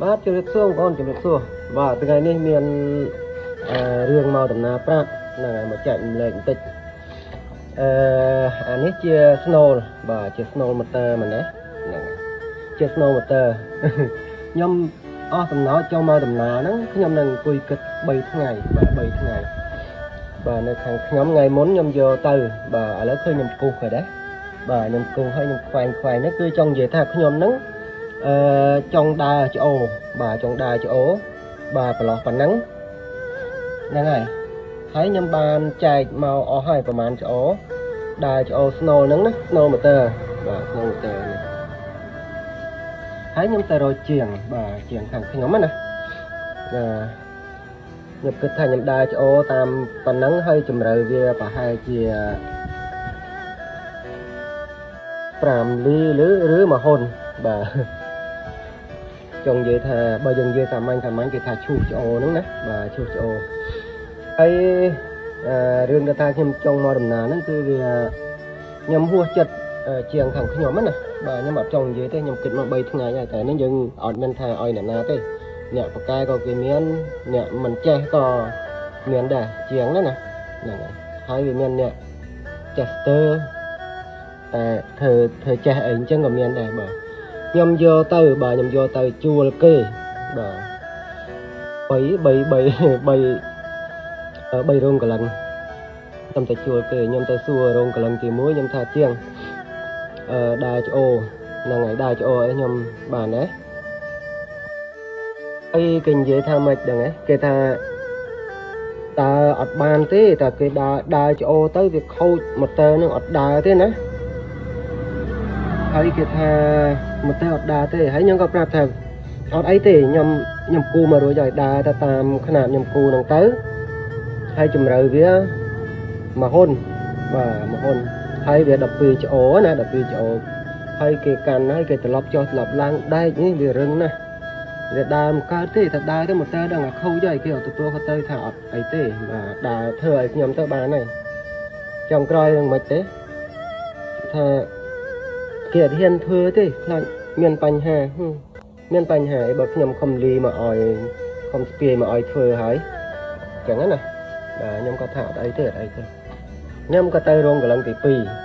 បាទជំរាបសួរបងប្អូនជំរាបសួរបាទថ្ងៃនេះមានរឿងមកដំណើរប្រាប់ហ្នឹងហើយមកចែកម្លែកបន្តិចអានេះជា Snow បាទជា Snow motor មែនទេហ្នឹងជា Snow motor ខ្ញុំអស់សំណោចចូលមកដំណើរហ្នឹងខ្ញុំនឹងអង្គុយគិត3ថ្ងៃបាទ3ថ្ងៃបាទនៅខាងខ្ញុំថ្ងៃមុនខ្ញុំយកទៅបាទឥឡូវឃើញខ្ញុំគូសហើយដែរបាទខ្ញុំគូសហើយខ្ញុំខ្វែងខ្វែងនេះគឺចង់និយាយថាខ្ញុំហ្នឹងចង់ដើរច្អូបាទចង់ដើរច្អូបាទប្រឡោះប៉ុណ្ណឹងហ្នឹងហើយហើយខ្ញុំបានចែកមកអស់ហើយប្រហែលច្អូដើរច្អូ Snow ហ្នឹងណា Snow motor បាទ Snow motor នេះហើយខ្ញុំទៅរកជាងបាទជាងខាងខ្ញុំណាបាទខ្ញុំគិតថាខ្ញុំដើរច្អូតាមប៉ុណ្ណឹងហើយជម្រៅវាប្រហែលជា5លីឬ1ហ៊ុនបាទចង់និយាយថាបើយើងនិយាយសាមញ្ញសាមញ្ញគេថាឈូសច្អូហ្នឹងណាបាទឈូសច្អូហើយរឿងដែលថាខ្ញុំចង់មកដំណើរហ្នឹងគឺវាខ្ញុំហួសចិត្តជាងខាងខ្ញុំណាបាទខ្ញុំអត់ចង់និយាយទេខ្ញុំគិតមក3ថ្ងៃហើយតែនេះយើងអត់មានថាឲ្យអ្នកណាទេអ្នកបកែក៏គេមានអ្នកមិនចេះក៏មានដែរជាងហ្នឹងណាហ្នឹងហើយវាមានអ្នកចេះស្ទើតែធ្វើចេះអីអញ្ចឹងក៏មានដែរបាទខ្ញុំយកទៅបាទខ្ញុំយកទៅជួលគេបាទ3 3 3រោងកលិនខ្ញុំទៅជួលគេខ្ញុំទៅសួររោងកលិនទី1ខ្ញុំថាជាងដើរច្អូហ្នឹងហើយដើរច្អូអីខ្ញុំបានដែរអីគេនិយាយថាម៉េចដឹងហ៎គេថាដើរអត់បានទេតែគេដើរច្អូទៅវាខូចម៉ូទ័រនឹងអត់ដើរទេណាហើយគេថាម៉ូទ័រអត់ដើរទេហើយខ្ញុំក៏ប្រាប់ថាអត់អីទេខ្ញុំគូមករួចហើយដើរទៅតាមຂະຫນាតខ្ញុំគូហ្នឹងទៅហើយជម្រៅវា1ហ៊ុនបាទ1ហ៊ុនហើយវា12ច្អូណា12ច្អូហើយគេកាន់ហើយគេត្រឡប់ចុះត្រឡប់ឡើងដែកនេះវារឹងណាស់វាដើរមិនកើតទេតែដើរទៅម៉ូទ័រដឹងថាខូចហើយគេអត់ទទួលខុសត្រូវថាអត់អីទេបាទដើរធ្វើឲ្យខ្ញុំទៅបានហើយចុងក្រោយនឹងមិនទេថាគេអត់ហ៊ានធ្វើទេខ្លាចមានបញ្ហាមានបញ្ហាអីបើខ្ញុំខំលីមកឲ្យខំស្ពាយមកឲ្យធ្វើហើយអញ្ចឹងណាបាទខ្ញុំក៏ថាអត់អីទេអត់អីទេខ្ញុំក៏ទៅរោងកលឹងទី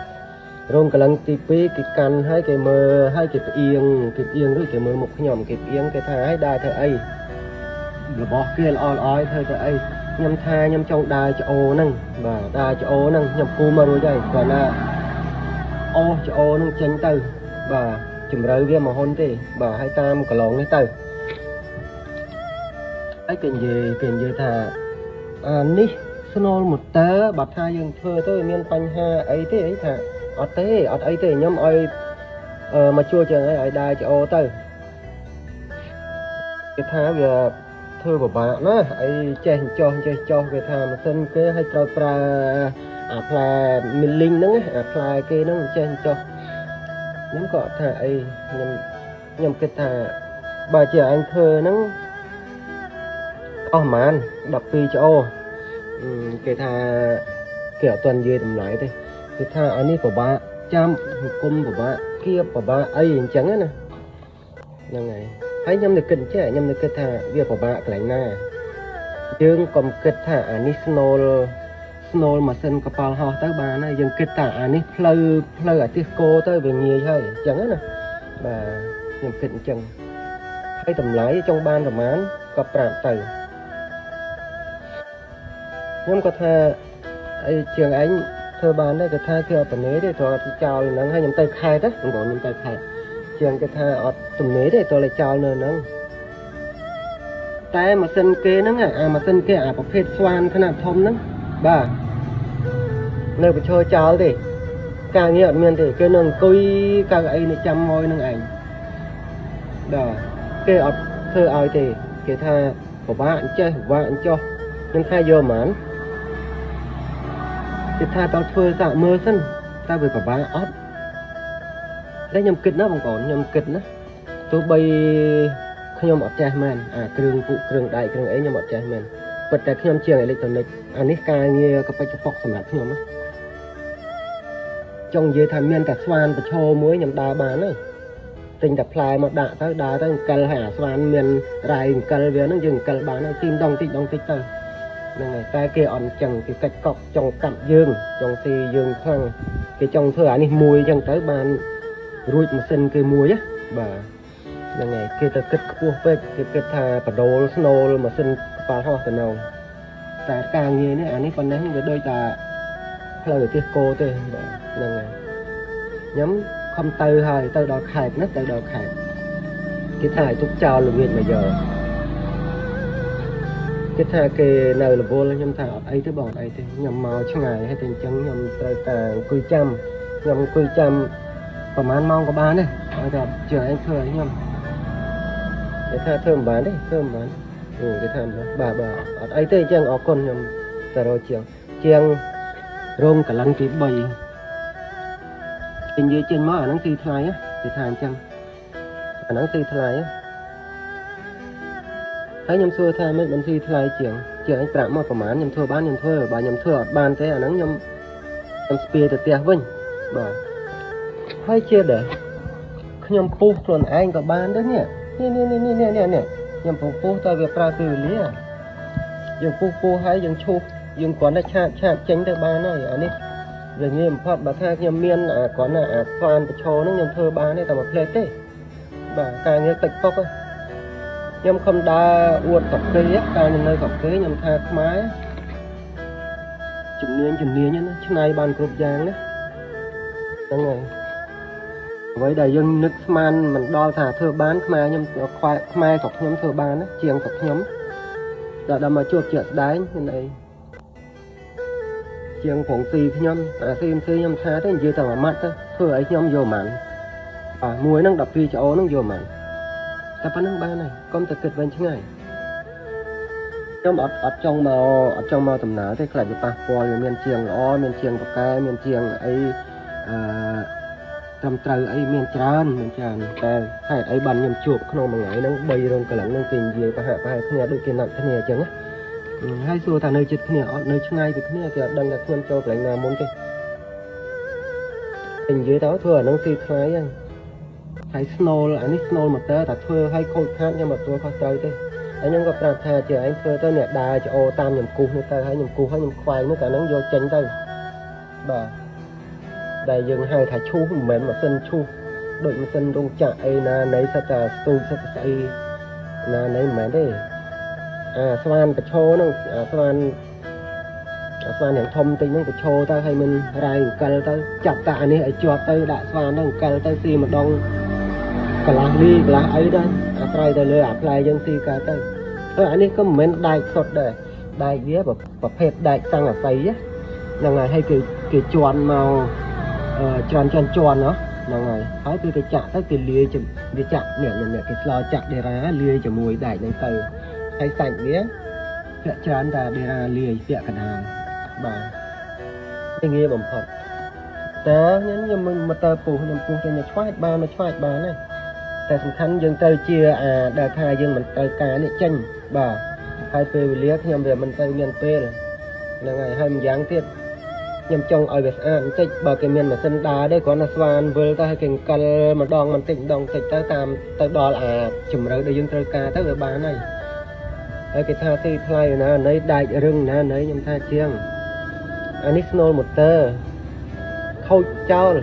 2រោងកលឹងទី2គេកាន់ហើយគេមើលហើយគេផ្អៀងគេផ្អៀងឬគេមើលមុខខ្ញុំគេផ្អៀងគេថាឲ្យដើរធ្វើអីរបស់គេល្អល្អឲ្យធ្វើទៅអីខ្ញុំថាខ្ញុំចង់ដើរច្អូហ្នឹងបាទដើរច្អូហ្នឹងខ្ញុំគូមករួចហើយគាត់ណាអូសច្អូនឹងចេញទៅបាទជម្រៅវា1ហ៊ុនទេបាទហើយតាមកន្លងនេះទៅហើយគេនិយាយថាអានេះ Snow motor បើថាយើងធ្វើទៅមានបញ្ហាអីទេអីថាអត់ទេអត់អីទេខ្ញុំឲ្យមកជួលចឹងឲ្យដើរច្អូទៅគេថាវាធ្វើពិបាកណាស់អីចេះចោះចេះចោះគេថាម៉ាស៊ីនគេឲ្យត្រូវប្រើអាផ្លែមីលីងហ្នឹងអាផ្លែគេហ្នឹងចេះចោះខ្ញុំក៏ថាអីខ្ញុំគិតថាបើជាឯងធ្វើហ្នឹងអស់ប្រហែល12ច្អូគេថាគេអត់ទាន់និយាយតម្លៃទេគេថាអានេះពិបាកចាំគុំពិបាកគៀបពិបាកអីអញ្ចឹងណាហ្នឹងហើយហើយខ្ញុំនៅគិតចេះខ្ញុំនៅគិតថាវាពិបាកកន្លែងណាយើងកុំគិតថាអានេះ Snow ម៉ាស៊ីនកប៉ាល់ហោះទៅបានហើយយើងគិតថាអានេះផ្លូវអាទិសគោទៅវាងាយហើយអញ្ចឹងណាបាទខ្ញុំគិតអញ្ចឹងហើយតម្លៃចង់បានប្រហែលក៏ប្រាប់ទៅខ្ញុំក៏ថាអីជាងឯងធ្វើបានដែរគេថាគេអត់ទំនេរទេត្រូវតែចោលហ្នឹងហើយខ្ញុំទៅខេត្តណាបងប្អូនខ្ញុំទៅខេត្តជាងគេថាអត់ទំនេរទេត្រូវតែចោលនៅហ្នឹងតែម៉ាស៊ីនគេហ្នឹងអាម៉ាស៊ីនគេអាប្រភេទស្វានຂະຫນាតធំហ្នឹងបាទនៅប្រឈរចោលទេការងារអត់មានទេគេនៅអង្គុយកៅអីនៅចាំមកនឹងឯងបាទគេអត់ធ្វើឲ្យទេគេថាពិបាកអញ្ចេះពិបាកអញ្ចោះខ្ញុំថាយកហ្មងគេថាតើធ្វើសាកមើលសិនតើវាពិបាកអត់តែខ្ញុំគិតណាបងប្អូនខ្ញុំគិតណាទោះបីខ្ញុំអត់ចេះមែនអាគ្រឿងពុកគ្រឿងដែកគ្រឿងអីខ្ញុំអត់ចេះមែនប៉ុន្តែខ្ញុំជាងអេឡិចត្រូនិកអានេះការងារកប៉ិចកប៉ុកសម្រាប់ខ្ញុំណាចង់និយាយថាមានតែស្វានប្រឈរមួយខ្ញុំដើរបានហើយ ទិញតែផ្លែមកដាក់ទៅដើរទៅអង្គិលហើយអាស្វានមានរ៉ៃអង្គិលវាហ្នឹងយើងអង្គិលបានហើយទីម្ដងតិចដងតិចទៅហ្នឹងហើយតែគេអត់ចឹងគេកាច់កប់ចង់កាត់យើងចង់ស៊ីយើងខ្លាំងគេចង់ធ្វើអានេះមួយចឹងទៅបានរួចម៉ាស៊ីនគេមួយណាបាទហ្នឹងហើយគេទៅគិតខ្ពស់ពេកគេគិតថាបដូលស្នូលម៉ាស៊ីនកប៉ាល់ហោះទៅនោះតែការងារនេះអានេះប៉ុណ្ណេះវាដូចតែផ្លូវទៅគោទេបាទហ្នឹងហើយខ្ញុំខំទៅហើយទៅដល់ខេត្តណាទៅដល់ខេត្តគេថាឲ្យទុកចោលល្ងាចមកយកគេថាគេនៅរវល់ខ្ញុំថាអត់អីទេបងអត់អីទេខ្ញុំមកឆ្ងាយហើយតែអញ្ចឹងខ្ញុំត្រូវតែអង្គុយចាំខ្ញុំអង្គុយចាំប្រហែលម៉ោងក៏បានដែរឲ្យតែជឿឯងធ្វើឲ្យខ្ញុំគេថាធ្វើមិនបានទេធ្វើមិនបានគេថាបាទបាទអត់អីទេអញ្ចឹងអរគុណខ្ញុំតែរកជាងរោងកលិនទី3គេនិយាយចេញមកអាហ្នឹងស៊ីថ្លៃគេថាអញ្ចឹងអាហ្នឹងស៊ីថ្លៃហើយខ្ញុំសួរថាមិនស៊ីថ្លៃជាងឯងប្រាប់មកប្រហែលខ្ញុំធ្វើបានខ្ញុំធ្វើបើខ្ញុំធ្វើអត់បានទេអាហ្នឹងខ្ញុំស្ពាយទៅផ្ទះវិញបាទហើយជាដែរខ្ញុំពុះខ្លួនឯងក៏បានដែរនេះនេះនេះនេះនេះនេះខ្ញុំពុះតែវាប្រើពេលវេលាយើងពុះហើយយើងឈូសយើងគ្រាន់តែឆាបចេញទៅបានហើយអានេះវាងាយបំផុតបើថាខ្ញុំមានគ្រាន់តែអាស្វានប្រឈរហ្នឹងខ្ញុំធ្វើបានទេតែមួយផ្លេតទេបាទការងារតិចពុកខ្ញុំខំដើរអួតស្រុកគេកាលខ្ញុំនៅស្រុកគេខ្ញុំថាខ្មែរជំនាញណាឆ្នៃបានគ្រប់យ៉ាងណាហ្នឹងហើយអ្វីដែលយើងនឹកស្មានមិនដល់ថាធ្វើបានខ្មែរខ្ញុំខ្មែរស្រុកខ្ញុំធ្វើបានណាជាងស្រុកខ្ញុំដល់មកជួបជាក់ស្ដែងមានអីជាងប្រងស៊ីខ្ញុំអា CMC ខ្ញុំថាទៅនិយាយតែមួយម៉ាត់ទៅធ្វើឲ្យខ្ញុំយកម៉ាន់បាទមួយហ្នឹង12ចោហ្នឹងយកម៉ាន់តែប៉ុណ្្នឹងបានហើយកុំតែគិតវែងឆ្ងាយខ្ញុំអត់ចង់មកដំណើរទេខ្លាចវាប៉ះពាល់វាមានជាងល្អមានជាងប្រកែមានជាងអីអឺត្រឹមត្រូវអីមានច្រើនតែហេតុអីបានខ្ញុំជួបក្នុងមួយថ្ងៃហ្នឹង3រោងកលឹងហ្នឹងគេនិយាយប្រហាក់ប្រហែលគ្នាដូចគេណាត់គ្នាអញ្ចឹងណាហើយសួរថានៅជិតគ្នាអត់នៅឆ្ងាយពីគ្នាគេអត់ដឹងថាខ្ញុំចូលកន្លែងណាមុនទេគេនិយាយទៅធ្វើអាហ្នឹងស៊ីថ្លៃហ្នឹងហើយស្នូលអានេះស្នូលម៉ូទ័រតែធ្វើឲ្យខូចខាតខ្ញុំអត់ទទួលខុសត្រូវទេហើយខ្ញុំក៏ប្រាប់ថាជាឯងធ្វើទៅអ្នកដើរច្អូតាមខ្ញុំគូសនេះទៅហើយខ្ញុំគូសហើយខ្ញុំខ្វែងនោះកាលហ្នឹងយកចេញទៅបាទដែលយើងហៅថាឈូសមិនមែនម៉ាស៊ីនឈូសដូចម៉ាស៊ីនរោងចក្រអីណាណីសិតតែស្ទូចសិតតែស្អីណាណីមិនមែនទេអាស្វានប្រឈរហ្នឹងអាស្វានយ៉ាងធំតិចហ្នឹងប្រឈរទៅហើយមិនរ៉ៃអង្គិលទៅចាប់តាអានេះឲ្យជាប់ទៅដាក់ស្វានហ្នឹងអង្គិលទៅស៊ីម្ដងកន្លះលីកន្លះអីដែរអាស្រ័យទៅលើអាផ្លែយើងស៊ីកើតទៅហើយអានេះក៏មិនមែនដែកសុទ្ធដែរដែកវាប្រភេទដែកសង្កសីហ្នឹងហើយហើយគេជន់មកច្រើនជាន់ណោះហ្នឹងហើយហើយគឺគេចាក់ទៅគេលាយវាចាក់នេះគេស្លោចាក់ដេរ៉ាលាយជាមួយដែកហ្នឹងទៅហើយសាច់វាពាក់ច្រើនតែដេរ៉ាលាយពាក់កណ្ដាលបាទងាយបំផុតតើខ្ញុំមកតើពុះខ្ញុំពុះទៅខ្ញុំឆ្វាយបានមកឆ្វាយបានហើយតែសំខាន់យើងត្រូវជាអាដែលថាយើងមិនត្រូវការនេះចេញបាទហើយពេលវេលាខ្ញុំវាមិនទៅមានពេលហ្នឹងហើយហើយម្យ៉ាងទៀតខ្ញុំចង់ឲ្យវាស្អាតបន្តិចបើគេមានម៉ាស៊ីនដើរទេគ្រាន់តែស្វានវិលទៅឲ្យគេអង្គិលម្ដងបន្តិចម្ដងបន្តិចទៅតាមទៅដល់អាជម្រៅដែលយើងត្រូវការទៅវាបានហើយហើយគេថាទីថ្លៃណាណីដែករឹងណាណីខ្ញុំថាជាងអានេះស្នូលម៉ូទ័រខូចចោល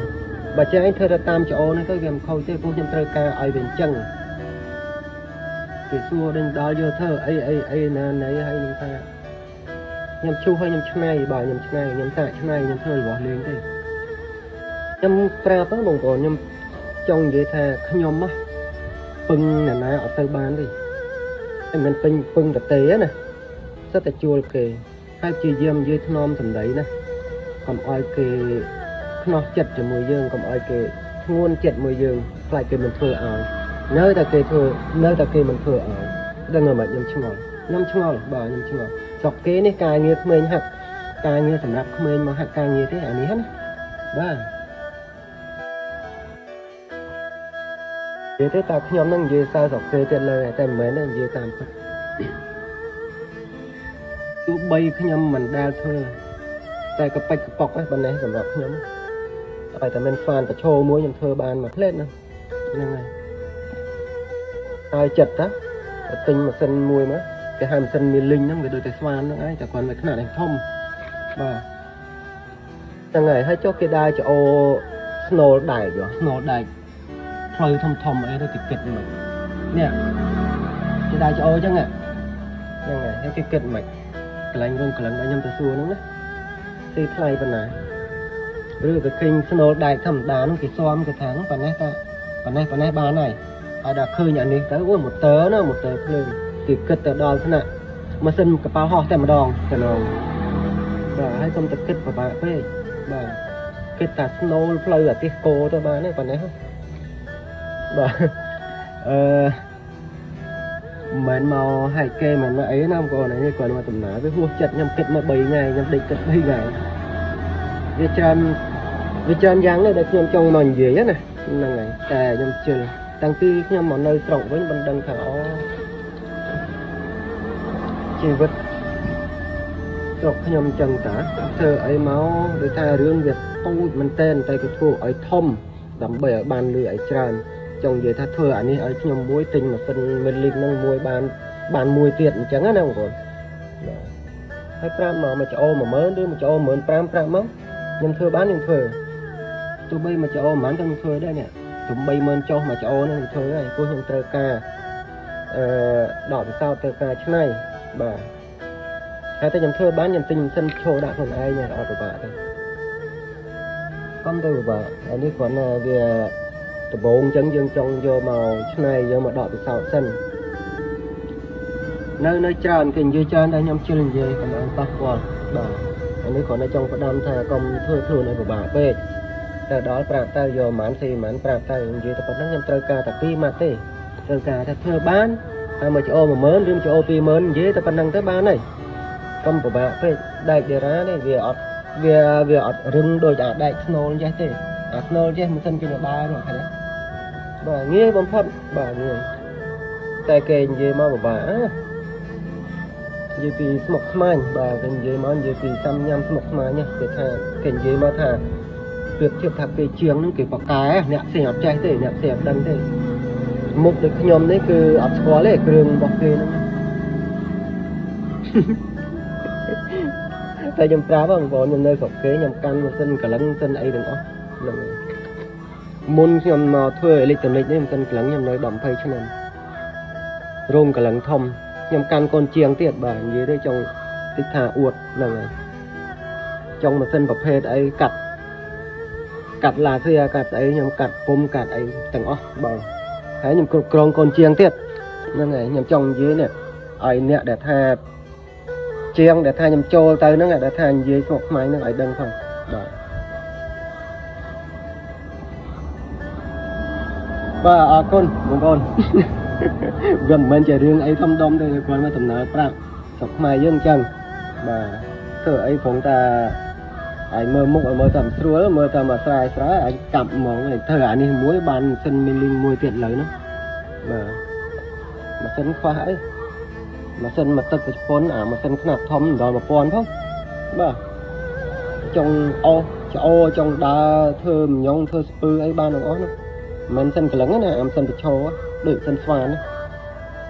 បើជាងឯងធ្វើទៅតាមច្អូននេះទៅវាមិនខូចទេព្រោះខ្ញុំត្រូវការឲ្យវាអញ្ចឹងគេសួរដេញដល់យកធ្វើអីអីអីណាណីហើយខ្ញុំថាខ្ញុំឈូសហើយខ្ញុំឆ្នៃបាទខ្ញុំឆ្នៃខ្ញុំសាកឆ្នៃខ្ញុំធ្វើរបស់លេងទេខ្ញុំប្រាប់ទៅបងប្អូនខ្ញុំចង់និយាយថាខ្ញុំណាពឹងអ្នកណាអត់ទៅបានទេតែមិនពេញពឹងតទេណាសិតតែជួលគេហើយព្យាយាមនិយាយថ្នមសម្ដីណាកុំឲ្យគេខ្នោះចិត្តជាមួយយើងកុំឲ្យគេធ្ងន់ចិត្តមួយយើងខ្លាចគេមិនធ្វើឲ្យនៅតែគេធ្វើនៅតែគេមិនធ្វើឲ្យដឹងមិនខ្ញុំឆ្ងល់បាទខ្ញុំឆ្ងល់ស្រុកគេនេះការងារក្មេងហាត់ការងារសម្រាប់ក្មេងមកហាត់ការងារទេអានេះណាបាទនិយាយទេតើខ្ញុំនឹងនិយាយសើស្រុកគេទៀតលើតែមិនមែនទេនិយាយតាមពិតទោះបីខ្ញុំមិនដែលធ្វើតែកប៉ិចកប៉ុកហ្នឹងប៉ុណ្ណេះសម្រាប់ខ្ញុំតែមានស្វានប្រឈរមួយខ្ញុំធ្វើបានមួយផ្លេតហ្នឹងហ្នឹងហើយ ហើយចិត្តតាទិញម៉ាស៊ីនមួយមកគេហៅម៉ាស៊ីនមីលីងហ្នឹងវាដូចតែស្វានហ្នឹងឯងតែគាត់វាខ្នាតឯងធំបាទហ្នឹងហើយហើយចុះគេដើរច្អូស្នូលដែកស្នូលដែកផ្លូវធំធំអីទៅគេគិតមិននេះគេដើរច្អូអញ្ចឹងហ្នឹងហើយហើយគេគិតមិនកន្លែងរោងក្លិនដល់ខ្ញុំទៅសួរហ្នឹងណាស៊ីថ្លៃប៉ុណ្ណាឬក៏ឃើញស្នូលដែកធម្មតាហ្នឹងគេស៊ាំគេថាហ្នឹងប៉ុណ្ណេះតាប៉ុណ្ណេះប៉ុណ្ណេះបានហើយហើយដល់ឃើញអានេះទៅអូម៉ូទ័រណាម៉ូទ័រភ្លើងគេគិតទៅដល់ថ្នាក់ម៉ាស៊ីនកប៉ាល់ហោះតែម្ដងទៅនងបាទហើយកុំទៅគិតពិបាកពេកបាទគិតថាស្នូលផ្លូវអាទិសគោទៅបានទេប៉ុណ្ណេះបាទអឺមិនមកហែកគេមិនមកអីណាបងប្អូននេះគាត់មកដំណើរវាហួសចិត្តខ្ញុំគិតមក3ថ្ងៃខ្ញុំដេកគិត3ថ្ងៃវាច្រើនយ៉ាងនេះដែលខ្ញុំចង់មកនិយាយណាហ្នឹងហើយតែខ្ញុំជិលតាំងពីខ្ញុំមកនៅស្រុកវិញមិនដឹងថាអូជីវិតស្រុកខ្ញុំចឹងតាធ្វើអីមកដូចថារឿងវាតូចមែនតែនតែគេធ្វើឲ្យធំដើម្បីឲ្យបានលុយឲ្យច្រើនចង់និយាយថាធ្វើអានេះឲ្យខ្ញុំមួយទិញម៉ាស៊ីនមីលីងហ្នឹងមួយបានមួយទៀតអញ្ចឹងណាបងប្អូនបាទហើយប្រាប់មកមួយច្អូ10000ឬមួយច្អូ15000ប្រាប់មកខ្ញុំធ្វើបានខ្ញុំធ្វើទោះបីមួយច្អូប្រហែលក៏ខ្ញុំធ្វើដែរនេះទោះ30000ចុះមួយច្អូហ្នឹងខ្ញុំធ្វើហើយព្រោះខ្ញុំត្រូវការដកពិសោធន៍ត្រូវការឆ្នៃបាទហើយតែខ្ញុំធ្វើបានខ្ញុំទិញម៉ាស៊ីនឈោដាក់ខ្លួនឯងអត់ពិបាកទេកុំទៅពិបាកអានេះគ្រាន់តែវាដំបូងអញ្ចឹងយើងចង់យកមកឆ្នៃយកមកដកពិសោធន៍សិននៅច្រើនគេនិយាយច្រើនតែខ្ញុំជិលនិយាយកុំឲ្យប៉ះពាល់បាទអានេះគ្រាន់តែចង់ផ្ដាំថាកុំធ្វើខ្លួនឲ្យពិបាកពេកតែដល់ប្រាប់ទៅយកប្រហែលស៊ីប្រហែលប្រាប់ទៅនិយាយតែប៉ុណ្្នឹងខ្ញុំត្រូវការតែ2ម៉ាត់ទេត្រូវការថាធ្វើបានហើយមកច្អូ10000ឬច្អូ20000និយាយតែប៉ុណ្្នឹងទៅបានហើយកុំពិបាកពេកដែកដេរ៉ានេះវាអត់វាអត់រឹងដូចអាដែកស្នូលចេះទេអាស្នូលចេះម៉ាស៊ីនគេនៅដើរនោះឃើញទេបាទងាយបំផុតបាទងាយតែគេនិយាយមកពិបាកនិយាយពីស្មុកស្មាញបាទគេនិយាយមកនិយាយពីសាំញ៉ាំស្មុកស្មាញគេថាគេនិយាយមកថាប្រៀបធៀបថាគេជាងហ្នឹងគេបកែអ្នកផ្សេងអត់ចេះទេអ្នកផ្សេងអត់ដឹងទេមុខដូចខ្ញុំនេះគឺអត់ស្គាល់ទេគ្រឿងរបស់គេហ្នឹងតែខ្ញុំប្រាប់បងប្អូនខ្ញុំនៅស្រុកគេខ្ញុំកាន់ម៉ាស៊ីនកលឹងម៉ាស៊ីនអីទាំងអស់ហ្នឹងមុនខ្ញុំមកធ្វើអេឡិចត្រូនិកនេះម៉ាស៊ីនកលឹងខ្ញុំនៅ10 20ឆ្នាំរោងកលឹងធំខ្ញុំកាន់កូនជាងទៀតបាទនិយាយទៅចង់តិចថាអួតហ្នឹងហើយចង់ម៉ាស៊ីនប្រភេទអីកាត់ឡាសៀកាត់អីខ្ញុំកាត់ពុំកាត់អីទាំងអស់បាទហើយខ្ញុំគ្រប់គ្រងកូនជាងទៀតហ្នឹងហើយខ្ញុំចង់និយាយនេះឲ្យអ្នកដែលថាជាងដែលថាខ្ញុំចូលទៅហ្នឹងដែលថានិយាយស្មុគស្មាញហ្នឹងឲ្យដឹងផងបាទបាទអរគុណបងប្អូនវាមិនមែនជារឿងអីធំដុំទេគាត់មកដំណើរប្រាប់ស្រុកខ្មែរយើងអញ្ចឹងបាទធ្វើអីព្រោះតាឲ្យមើលមុខឲ្យមើលតែស្រួលមើលតែមកស្រាយស្រាយឲ្យកាប់ហ្មងធ្វើអានេះមួយបានម៉ាស៊ីនមីលីងមួយទៀតលើហ្នឹងបាទម៉ាស៊ីនខ្វះអីម៉ាស៊ីនមកទឹកប្រពន្ធអាម៉ាស៊ីនខ្នាតធំដល់1000ផងបាទចង់អោច្អូចង់ដើរធ្វើមញងធ្វើស្ពឺអីបានទាំងអស់ហ្នឹងមិនសិនកលឹងណាអាម៉ាស៊ីនប្រឈរដូចម៉ាស៊ីនស្វាន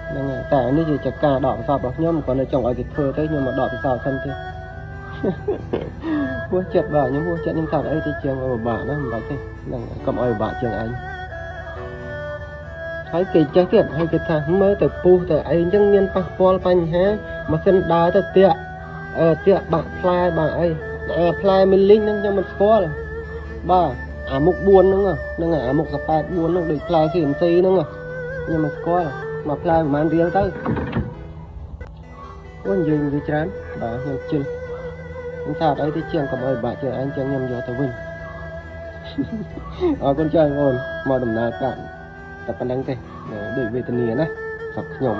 ហ្នឹងហើយតែអានេះជាការដកពិសោធន៍របស់ខ្ញុំគាត់នៅចង់ឲ្យគេធ្វើទៅខ្ញុំមកដកពិសោធន៍សិនទេហួសចិត្តបាទខ្ញុំហួសចិត្តខ្ញុំថាអីទៅជាងពិបាកណាមិនបាច់ទេហ្នឹងកុំឲ្យពិបាកជាងឯងហើយគេចេះទៀតហើយគេថាមើលទៅពុះទៅអីអញ្ចឹងមានប៉ះពាល់បញ្ហាម៉ាស៊ីនដើរទៅតាក់តាក់បាក់ផ្លែបាក់អីផ្លែមីលីងហ្នឹងខ្ញុំមិនស្គាល់បាទអាមុខ4ហ្នឹងហ្នឹងអាមុខសប៉ែត4ហ្នឹងដូចផ្លែ CNC ហ្នឹងខ្ញុំមិនស្គាល់មកផ្លែប្រហែលរៀលទៅអូនិយាយវាច្រើនបាទខ្ញុំជិលខ្ញុំថាអត់អីទេជាងកុំឲ្យបាក់ជាងឯងចឹងខ្ញុំយកទៅវិញអរគុណច្រើនបងមកដំណើរប្រាប់តែប៉ុណ្្នឹងទេដូចវេទនាណាស្រុកខ្ញុំ